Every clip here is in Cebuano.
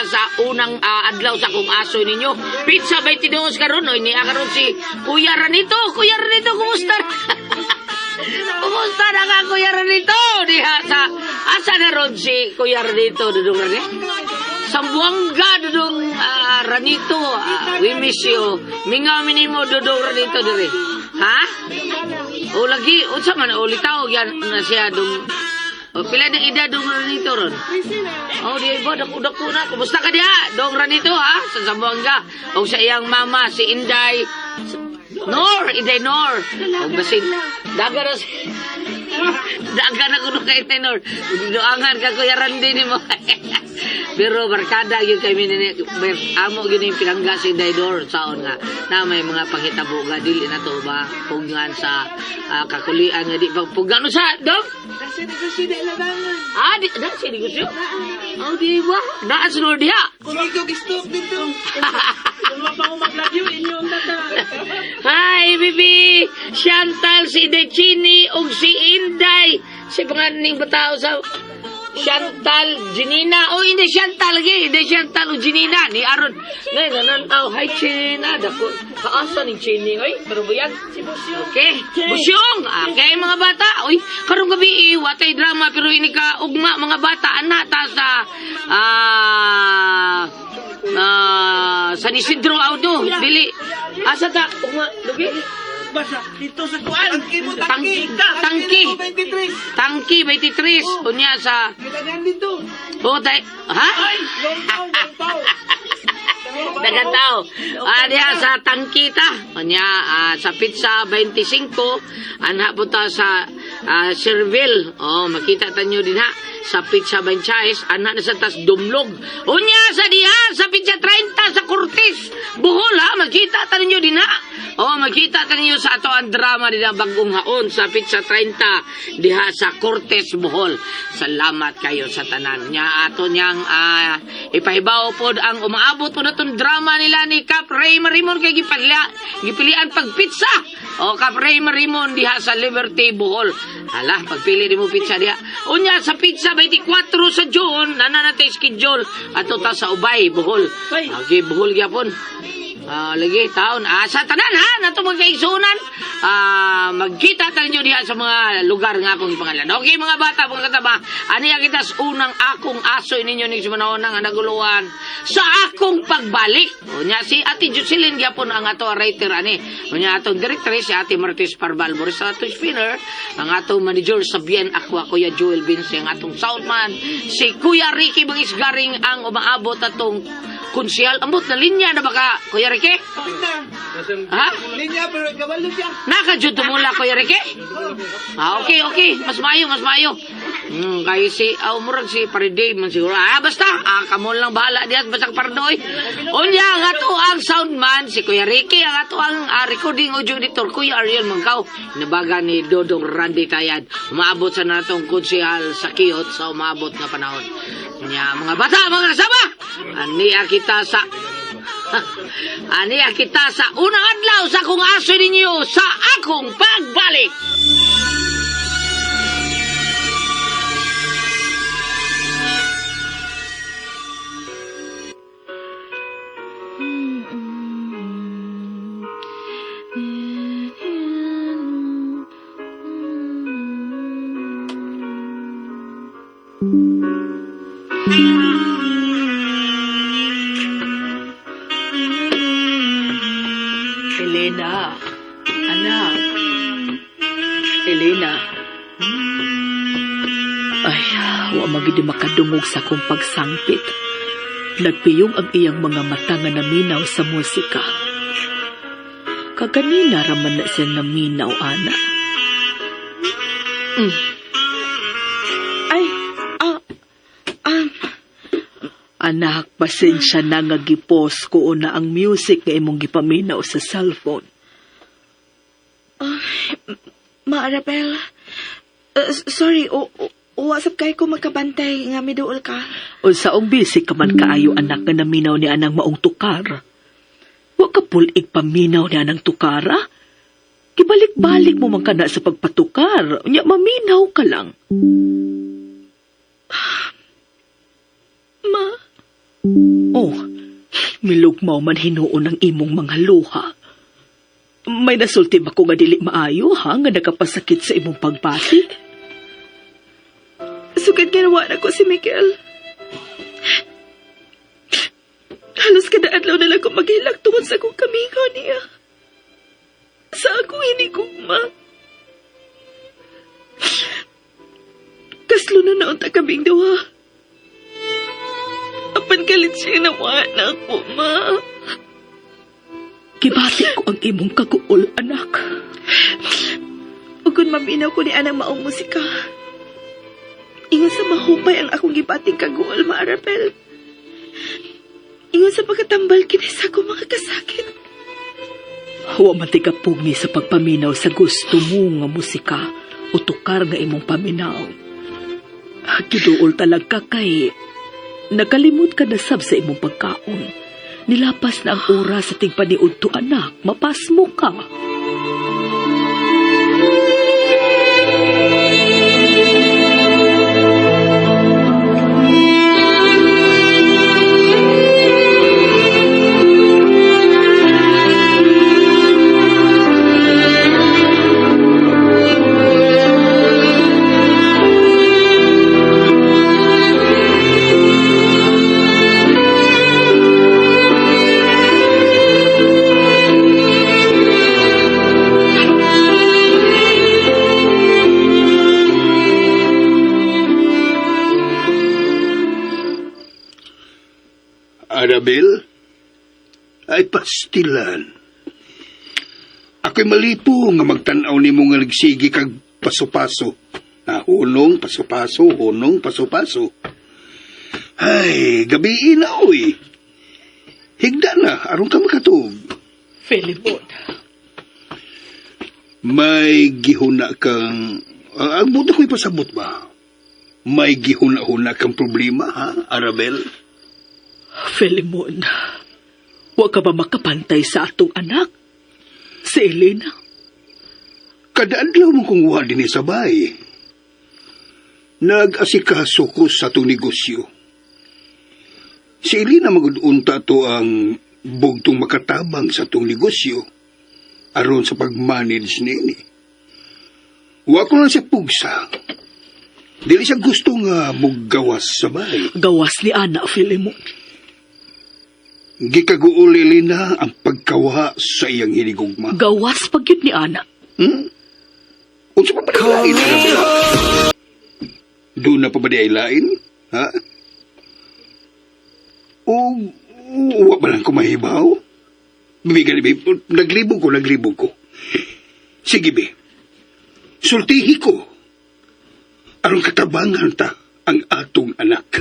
sa unang adlaw sa akong aso ninyo. Pizza 22 karon oy niya karon si Kuya Ranito. Kuya Ranito, kumusta? Kumusta na ka, Kuya Ranito? Diha sa asa na ron si Kuya Ranito, Dudong Rani? Sambuanga, Dudong Ranito. We miss you. Mingaw minimo, Dudong Ranito diri. Ha? O lagi, unsa man o litaw yan na siya dong. O, pila na edad dong Ranito ron? Oh, di ba dako-dako na. Kumusta ka diha? Dong Ranito ha? Sa Zamboanga. O sa iyang mama si Inday Nor, Inday Nor. O basin daga na daga na kuno kay Inday Nor. Ginuangan ka Kuya Randy nimo. Pero barkada gyud kay mi amo gyud yung pinangga si Inday Nor saon nga na may mga panghitabo nga dili na to ba pugngan sa kakulian nga di pagpugnan sa dong. Nasa negosyo na labangan. Ah, di, na siya negosyo? Oh, di ba? Naan sa Lord diha. Kung ikaw gistop dito. Kung pa ko maglagyo, inyo ang tata. Hi, baby! Chantal, si Dechini, ug si Inday. Si panganing batao sa Chantal, Janina. Oh, hindi Chantal lagi. Hindi Chantal o Janina. Ni Aaron. Ngay, nananaw. Hi, China. Dako. Kaasa ni Chini. Oy, pero buyag. Si Busyong. Okay. Busyong. Okay, mga bata. Uy, karong gabi, watay drama, pero ini ka ugma, mga bata. Ana, ta sa, San Isidro Audo. Dili. Asa ta? Ugma, lugi? Basa, dito sa kuan. Tangki mo, Tangki. tangki. Tangki. Tangki. 23. Tangki, 23. Unya sa, Gitagan dito. oh, tay, ha? Ay, long tao, long tao. Dagan tao. Diha sa Tangkita. Unya, sa Pizza 25. Anha po ta sa Serville. Oh, makita tanyo din ha. Sa Pizza 26. Anha na sa tas Dumlog. Unya sa diha sa Pizza 30 sa Cortez. Bohol ha. Makita tanyo din ha. Oh, makita tanyo sa ato ang drama din ang bagong haon sa Pizza 30 diha sa Cortez, Bohol. Salamat kayo sa tanan. Nya ato niyang ipahibaw pod ang umaabot po natong drama nila ni Cap Ray Marimon kay gipilian pag pizza. O Cap Ray Marimon diha sa Liberty, Bohol. Hala, pagpili nimo pizza diha. Unya sa pizza 24 sa June, nana na tay schedule ato ta sa Ubay, Bohol. Okay, Bohol gyapon. Lagi taon. Sa tanan ha, nato mga kaigsunan. Magkita ta ninyo diha sa mga lugar nga akong ipangalan. Okay mga bata, mga kataba. Aniya kita sa unang akong aso ninyo ning sumanahon nga naguluhan sa akong pagbalik. Unya si Ate Jocelyn gyapon ang ato writer ani. Unya atong directress si Ate Martis Parval Boris ato spinner, ang atong manager sa Bien Aqua Kuya Joel Vince, ang atong soundman si Kuya Ricky Bangisgaring ang umaabot atong konsehal. Ambot na linya na baka Kuya Ricky? Kapit na. Ha? Linya, pero kabalo siya. Nakajud tumula Kuya Ricky? Ah, okay, okay. Mas maayo, mas maayo. Kay si, murag si Pariday man siguro. Basta, kamo lang bahala diyan, basta pardoy. Unya, ang ato ang soundman, si Kuya Ricky, ang ato ang recording audio editor, Kuya Ariel Mangkaw. Nabaga ni Dodong Randy Tayad. Umaabot sa natong konsehal sa Kiyot sa umaabot nga panahon. Unya, mga bata, mga kasama, aniya kita sa aniya kita sa unang adlaw sa akong aso ninyo sa akong pagbalik. Elena, anak. Elena. Ay, wa magidi makadungog sa akong pagsangpit. Nagpiyong ang iyang mga mata nga naminaw sa musika. Kaganina raman na siya naminaw, ana. Ay, Anak, pasensya na nga gipos ko na ang music nga imong gipaminaw sa cellphone. Ma Arabel, sorry, wasap kay ko magkabantay nga miduol ka. Unsaong busy ka man kaayo anak nga naminaw ni anang maong tukar. Wa ka pulig paminaw ni anang tukara? Gibalik-balik mo man kana sa pagpatukar. Unya maminaw ka lang. Ma, Oh, milugmaw man hinuon ang imong mga luha. May nasulti ba ko nga dili maayo, ha? Nga nakapasakit sa imong pagbati? Sugad ginawa na ko si Miguel. Halos kada adlaw na lang ko maghilak tungod sa akong kamingaw niya. Sa akong hinigugma. Kaslo na naunta kaming duha. Apan kalit siya nawa na ako, ma. Gibati ko ang imong kaguol, anak. Ug kun maminaw ko ni anang maong musika. Ingon sa mahupay ang akong gibating kaguol, Ma Arabel. Ingon sa pagkatambal kini sa akong mga kasakit. Wa man ti kapugni sa pagpaminaw sa gusto mo nga musika o tukar nga imong paminaw. Giduol talaga kay nakalimot ka na sab sa imong pagkaon. Nilapas na ang oras sa tigpaniud to, anak. Mapasmo ka. Arabel, ay pastilan. Ako'y malipo nga magtan-aw nimo nga nagsigi kag paso-paso. Ah, hunong, paso-paso, hunong, paso-paso. Ay, gabi na, oy. Higda na, aron ka makatug. Philemon. May gihuna kang... ang buta ko'y pasabot ba? May gihuna-huna kang problema, ha, Arabel? Philemon, wa ka ba makapantay sa atong anak? Si Elena? Kada adlaw mo kong wa dinhi sa bay. Nag-asikaso ko sa atong negosyo. Si Elena magudunta to ang bugtong makatabang sa atong negosyo aron sa pag-manage niini. Wa ko lang siya pugsa. Dili siya gusto nga muggawas sa bay. Gawas ni Ana, Philemon. Gikaguol Elena ang pagkawa sa iyang hinigugma. Gawas pagyud ni Ana. Unsa pa ba di lain? Doon na pa ba di ay lain? Ha? O, wa ba lang ko mahibaw? Bibigan, bi, naglibog ko, naglibog ko. Sige, bi. Sultihi ko. Aron katabangan ta ang atong anak.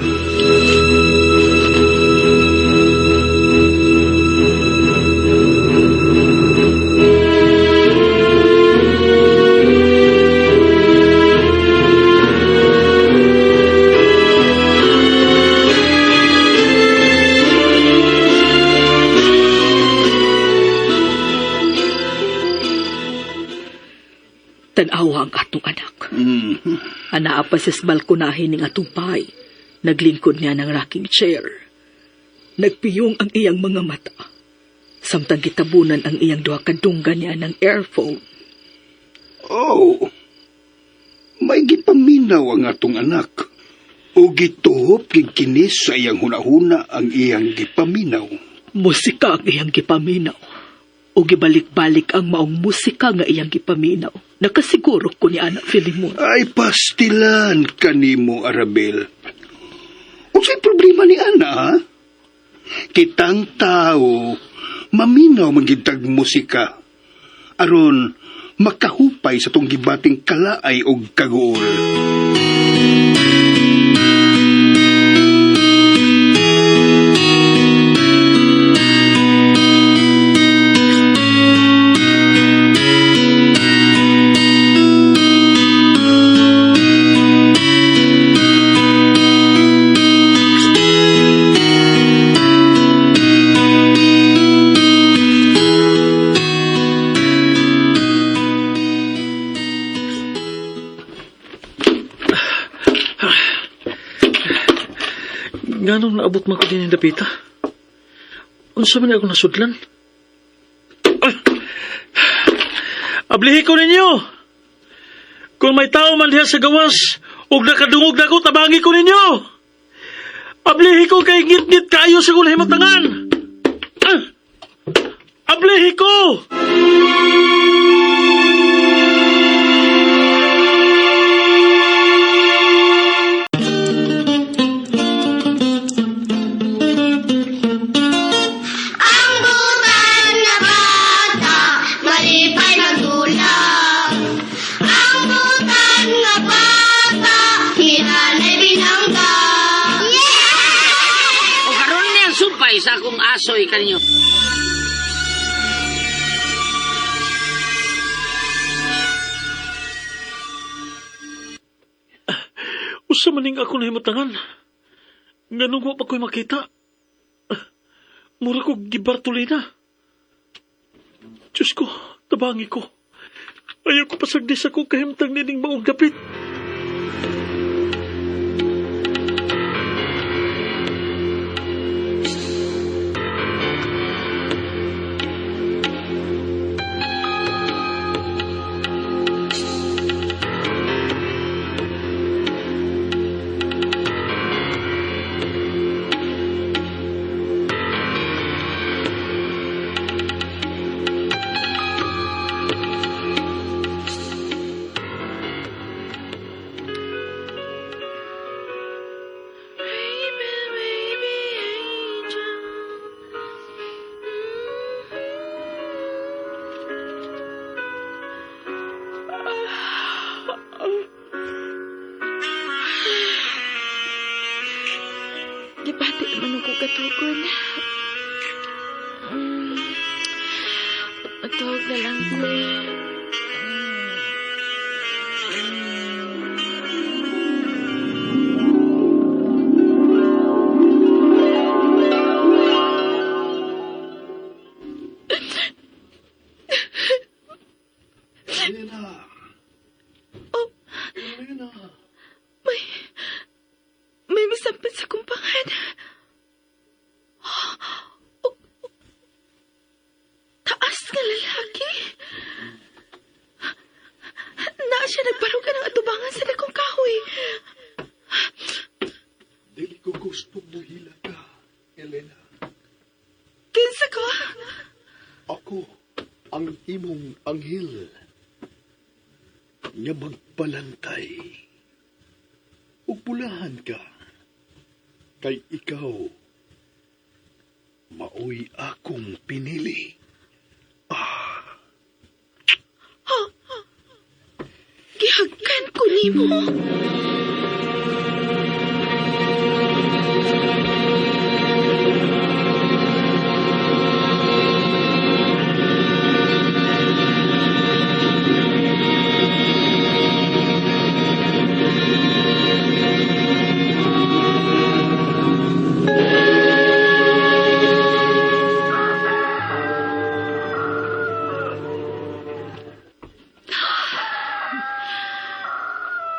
Tan-awa ang atong anak. Anaa pa sa balkonahe ning atong pay. Naglingkod niya ng rocking chair. Nagpiyong ang iyang mga mata. Samtang gitabunan ang iyang duha ka dunggan niya ng earphone. Oh, may gipaminaw ang atong anak. O gituhop gid kini sa iyang hunahuna ang iyang gipaminaw. Musika ang iyang gipaminaw. O gibalik-balik ang maong musika nga iyang gipaminaw. Nakasiguro ko ni Anak Philemon. Ay, pastilan kanimo, Arabel. Unsay problema ni Ana, ha? Kitang tao, maminaw man gid tag musika. Aron, makahupay sa tong gibating kalaay og kaguol. Nganong naabot man ko din yung dapita? Unsa man ako nasudlan? Ah! Ablihi ko ninyo! Kung may tao man diha sa gawas, ug nakadungog na ko, tabangi ko ninyo! Ablihi ko kay ngit-ngit kaayo sa kong himutangan! Ah! Ablihi ko! Ang butan na bata, malipay magdulak. Ang butan na bata, hinanay binangga. O karon niya supay sa akong asoy kaninyo. Usa man ning ako nahimutangan. Nganong wa pa ko'y makita. Mura ko gibartolina. Diyos ko, tabangi ko. Ayaw ko pasagdi sa akong kahimtang nining maong dapit. Baby, baby, angel. Gibati naman ako katugon. Matawag na lang ko. Elena. Oh. Elena. May misampit sa kumpangan. Oh, taas nga lalaki. Naa siya nagbaruga ng atubangan sa dakong kahoy. Dili ko gusto muhila ka, Elena. Kinsa ko? Ako ang imong anghel nga magbalantay. Ug bulahan ka kay ikaw maoy akong pinili. Gihagkan ko nimo.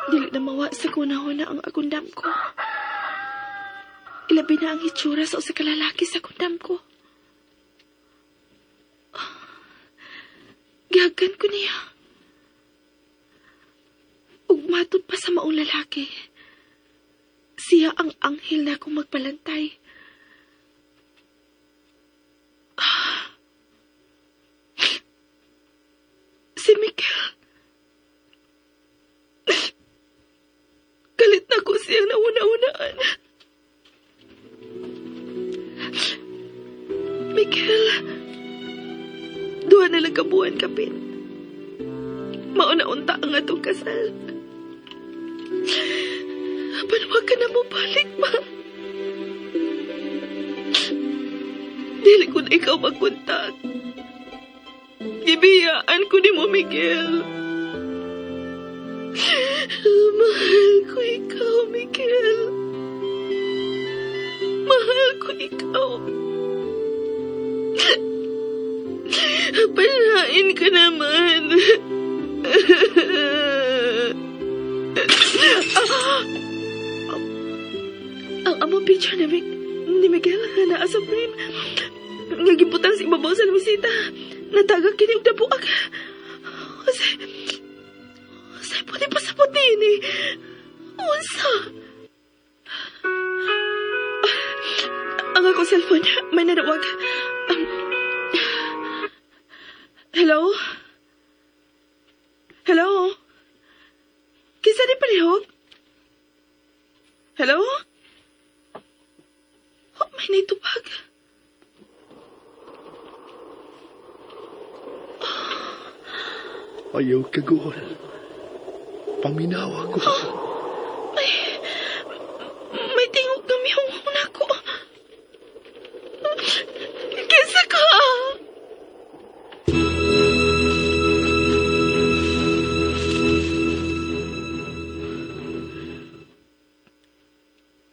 Dili na mawa sa kunahuna ang agundam ko. Ilabi na ang hitsura sa usa ka lalaki sa kundam ko. Gihagan ko niya. Ug matod pa sa maong lalaki. Siya ang anghel na akong magbalantay. Si Miguel. Galit na ko siyang nauna-unaan. Miguel, 2 na lang kabuan kapin. Mauna-unta ang atong kasal. Apan wag ka na mo balik ba? Dili ko na ikaw magkontak. Gibiyaan ko ni mo, Miguel. Mahal ko ikaw, Miguel. Mahal ko ikaw. Palain ka naman. Ang among picture ni Miguel nga naa sa frame. Nga gibutang sa ibabaw sa lamisita. Natagak kini og nabuak. Kasi pwede pa sa puti ni. Unsa? Ang akong cellphone, may nanawag. Hello? Hello? Kinsa ni palihog? Hello? Oh, may naitubag. Ayaw kaguol. Paminawa ko. May tingog nga mihunghong nako. Kinsa ka?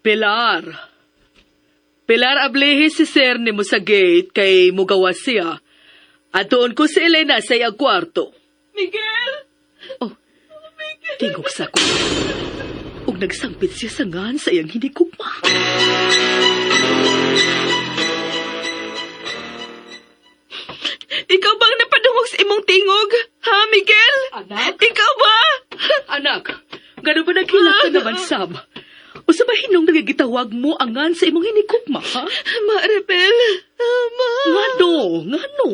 Pilar. Pilar, ablihi si sir nimo sa gate kay mugawas siya. At doon ko si Elena sa iyang kwarto. Miguel! Oh, tingog sa ko. Ug nagsangpit siya sa ngan sa iyang hinikugma. Ikaw ba ang napadungog sa imong tingog? Ha, Miguel? Anak? Ikaw ba? Anak, gano'n ba naghilak ka naman, Sam? O sa bahinong nagigitawag mo ang ngan sa imong hinikugma, ha? Ma, Rebel. Ma. Ngano? Ngano?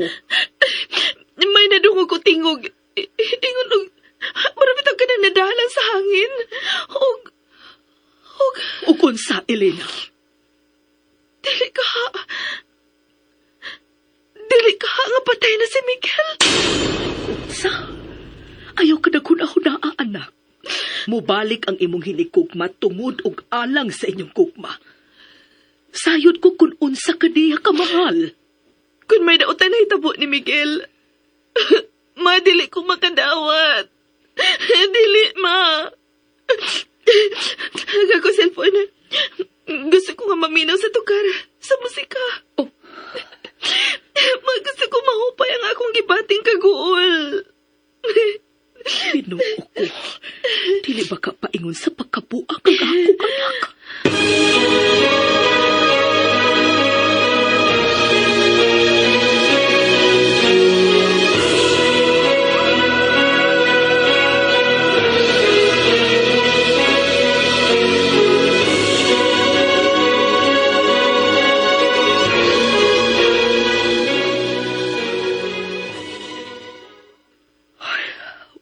May nadungog ko tingog. Ingon og marami ka na nadalan sa hangin. Og og O unsa, Elena? dili ka. Dili ka nga patay na si Miguel. Sa? Ayaw ka naghuna-hunaa, anak. Mubalik ang imong hinikugma tungod og alang sa inyong gugma. Sayod ko kung unsa ka niya kamahal. Kung may dautan na hitabo ni Miguel, ma, dili ko makadawat. Dili, ma. Ang ako cellphone. Gusto ko nga maminaw sa tukar, sa musika. Oh. Ma, gusto ko mahupay ang akong gibating kaguol. Ginoo ko. Dili ba ka paingon sa pagkabuak ang akong anak?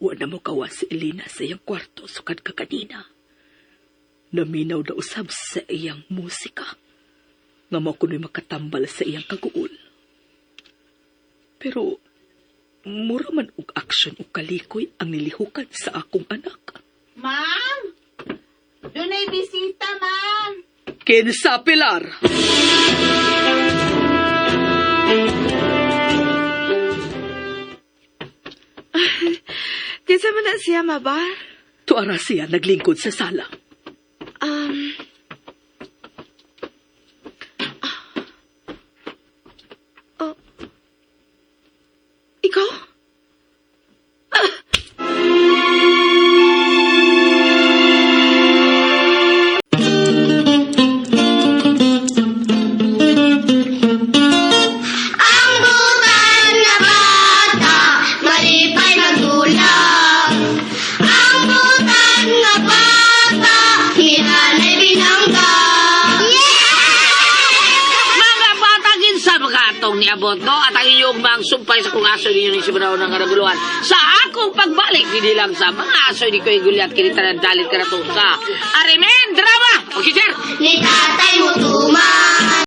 Wa na mo kawa si Elena sa iyang kwarto sukad ka kanina. Naminaw na usab sa iyang musika. Nga mo kuno'y makatambal sa iyang kaguol. Pero, mura man og action og kalikoy ang nilihukan sa akong anak. Ma'am! Dunay bisita, ma'am! Kinsa, Pilar? Kinsa man na siya, ma ba? Tuara siya naglingkod sa sala. Oh. Ikaw? Ang butan nga bata, malipay magdula. Ang butan nga bata, hinanay binangga. Mga bata, kinsa makatong niabot, no? At ang inyong mga sumpay sa kung aso ninyo ni Sibunaw ng Karaguluhan. Sa akong pagbalik, hindi lang sa mga aso ni Kuya Gulyat, kinita ng dalit ka na to sa Arimen Drama! Okay, sir! Ni tatay mo tuman.